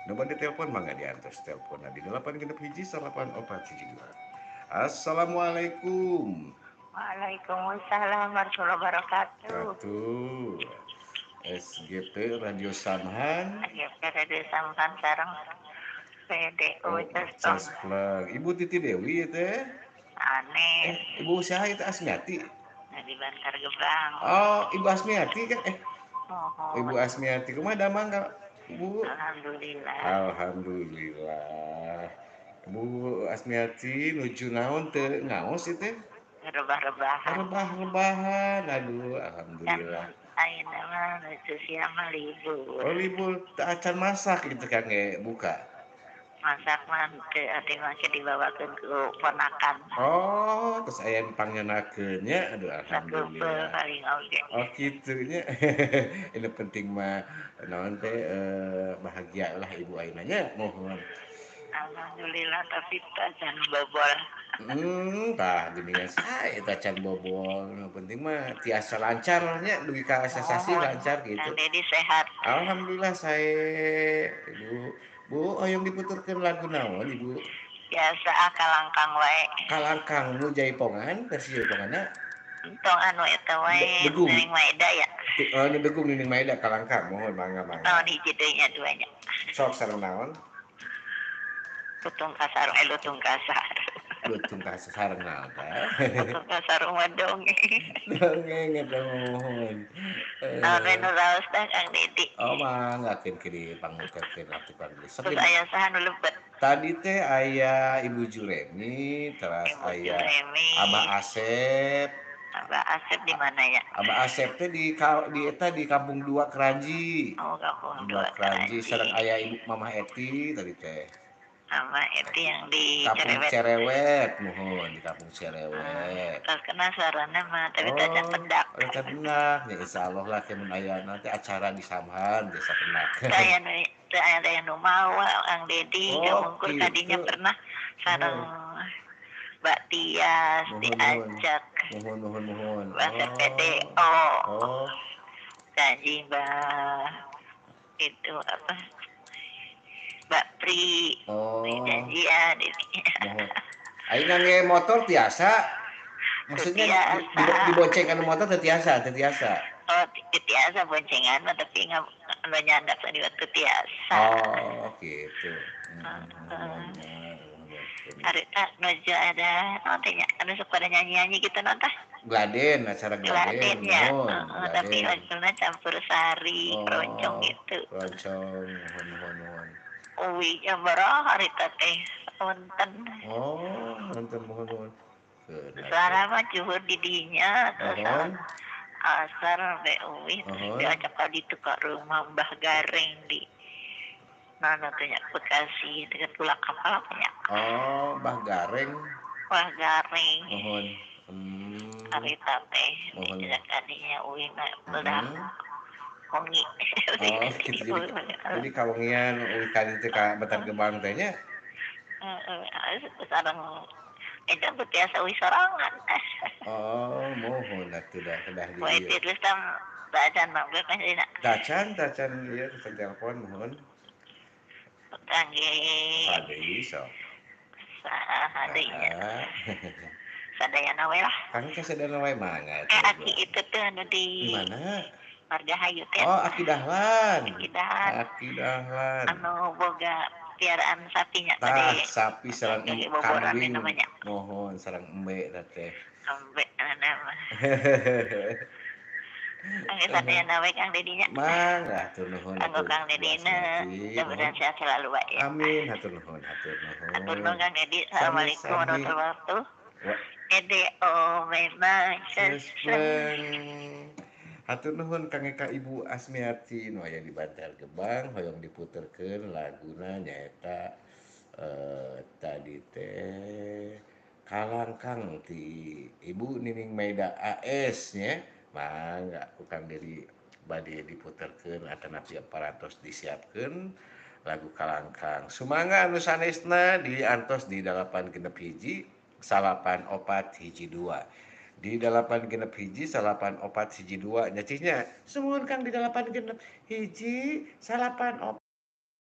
Nu bade telepon mangga diantos teleponna di 861 9412. Assalamualaikum. Waalaikumsalam warahmatullahi wabarakatuh. Satu SGP Radio Samhan. SGP Radio Samhan sareng PDO. Oh, Cespleng. Ibu Titi Dewi teh. Aneh. Ibu siapa itu, Asmiati? Nah, di Bantar Gebang. Oh, Ibu Asmiati kan? Oh, Ibu Asmiati, kumaha damang ka, Bu? Alhamdulillah. Alhamdulillah. Bu Asmiati nuju naon, teu ngaos ieu teh? Rebah-rebahan. Rebah-rebahan. Aduh, alhamdulillah. Ayeuna mah nuju siang mah libur. Oh, libur, teu acan masak gitu kan ge buka. Masak mah teu, ati mah ke dibawakeun ku ponakan. Oh, terus aya nu pangnyenakeun nya. Aduh, Sakeupeuh alhamdulillah. Paling oge. Oh, kitu nya. Ini penting mah naon teh, bahagia lah Ibu ayeuna nya, muhun. Alhamdulillah, tapi tacan bobol. Tah geuningan sae teh can bobol. Nu penting mah tiasa lancar nya dugi ka sasasih Muhun. Lancar gitu. Kang Dedi sehat? Alhamdulillah sae, Ibu. Bu, hoyong diputerkeun lagu naon, Ibu? Biasa ah, kalangkang wae. Kalangkang nu jaipongan, versi jaiponganna? Entong anu eta wae. Degung. Nining Maida ya. Oh, nu degung Nining Maida kalangkang, muhun, mangga mangga. Naon hiji deui nya, dua nya? Sok, sareng naon? Lutung Kasarung, eh, Lutung Kasarung. Lutung kasarung sareng naon teh? Lutung Kasarung mah dongeng. Dongeng eta, muhun. Naon we nu raos tah, Kang Dedi? Oh, mangga keun ke dipanguterkeun atuh, Kang Dedi. Sok. Terus aya saha nu lebet? Tadi teh aya Ibu Juremi, teras Ibu aya Juremi. Abah Asep. Abah Asep di mana ya? Abah Asep teh di eta di Kampung Dua Keranji. Oh, Kampung Dua Dua Keranji Keranji. Sareng aya Ibu Mamah Eti tadi teh. Sama Eti yang di Kampung Cerewet. Cerewet, muhun, di Kampung Cerewet. Terus kena suarana mah, tapi teu acan Oh, pendak. oh, teu pendak. Ya insyaallah lah mun aya nanti acara di Samhan desa pendak. Teu aya nu teu aya nu mawa, Kang Dedi. Oh, Kapungkur tadinya gitu. Pernah sareng Mbak Tias Muhun, muhun. diajak. Muhun, muhun, muhun. Bahasa PDO. Oh. Janji Mbak itu apa? Mbak Pri. Oh. Janjian ini. Muhun. Ayeuna ge motor tiasa? Maksudnya Tiasa. Dibonceng anu motor teu tiasa, teu tiasa. Oh, teu tiasa boncengan mah, tapi nggak anu nyandak tadi waktu tiasa. Oh, gitu. Heeh. Harita nuju ada naon teh nya anu sok pada nyanyi-nyanyi gitu naon tah? Gladen, acara gladen, Gladen ya. muhun, Heeh, tapi gladen. laguna campur sari, Oh, keroncong gitu. Keroncong, muhun, muhun, muhun. Uwi jam baraha harita teh wonten. Oh, nonton, muhun, muhun. Keun Suara atuh. mah juhur di dinya terus asar sampai uwi terus diajak ka ditu ka rumah Mbah Gareng di mana tuh nya, Bekasi dekat Pulau Kapal apa nya? Oh, Mbah Gareng. Mbah Gareng. Muhun. Harita teh Muhun. diajak ka dinya uwi na udah wengi. Oh, gitu. Jadi kawengian uwi ka ditu ka Bantar Gebang teh nya. Heeh, sareng eta teu tiasa uwi sorangan. Oh, muhun atuh dah kedah di Poe ieu. tiris tam bacaan mah ge pasti. Tacan, tacan ieu tacan telepon, muhun. Kangge Sadeui sok. Saha deui nya? Saha? Sadayana we lah. Kang ka sadayana wae, mangga Eh, atuh, Aki Ibu. itu tuh anu di Di mana? Margahayu teh. Oh, Aki Dahlan. Aki Dahlan. Aki Dahlan. Anu boga piaraan sapinya Tah, tadi. sapi sareng Lagi boboran kambing. namanya. Muhun, sareng embe eta teh. Embe nama. Kangge sadayana we, Kang Dedinya. Mangga, hatur nuhun Kanggo atuh, Kang Bu Dedina, Asmiati. mudah-mudahan Muhun. sehat selalu wae ya. Amin, hatur nuhun, hatur Hatur nuhun. nuhun, Kang Dedi. Assalamualaikum Sami-sami. warahmatullahi wabarakatuh. Wa EDO memang seseng. Sespleng. Hatur nuhun kangge ka Ibu Asmiati nu aya di Bantar Gebang hoyong diputerkeun laguna nyaeta tadi teh Kalangkang ti Ibu Nining Maida AS nya. Mangga ku Kang Dedi bade diputerkeun atanapi parantos disiapkeun lagu Kalangkang. Sumangga anu sanesna diantos di 861 9412, di 861 9412 nya cihnya. Sumuhun Kang, di 861 94.